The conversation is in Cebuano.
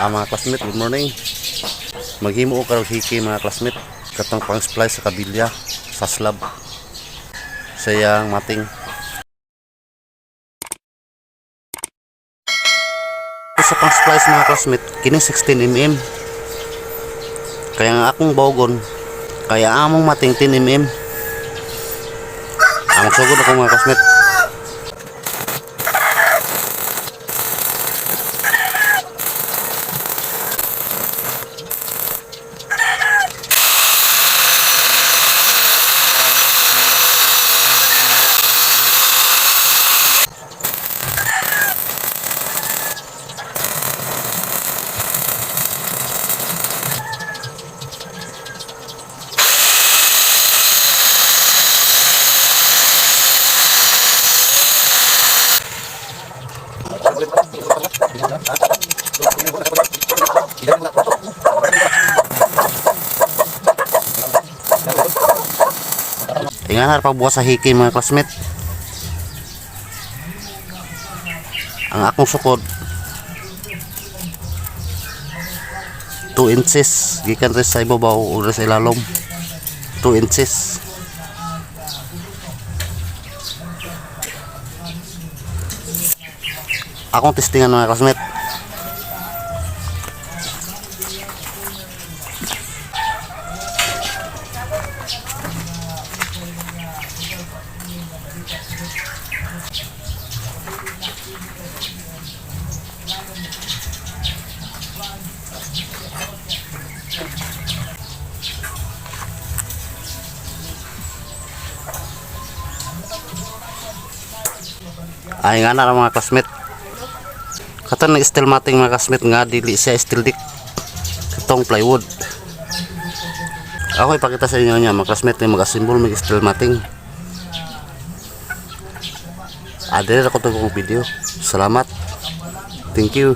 Mga classmate, good morning. Maghimo ko karong hiki, mga classmate. Katong pang splice sa kabilya sa slab. Sa iyang matting. Sa pang splice, mga classmate, kini 16 mm. Kaya nga akong bawgon, kaya among matting 10 mm. Ang sugod ako, mga classmate. Tingnan na pagbuhat sa hiki, mga classmate. Ang akong sukod 2 inches gikan rin sa ibabaw o sa ilalom, 2 inches. Akong testingan, mga classmate. Ay nga na mga classmate, katong ng steel matting, mga classmate, nga dili siya steel deck, katong plywood. Ako ipakita sa inyo niya, mga classmate, nga mag-assemble mag steel matting. Adere ako to kong video. Salamat, thank you.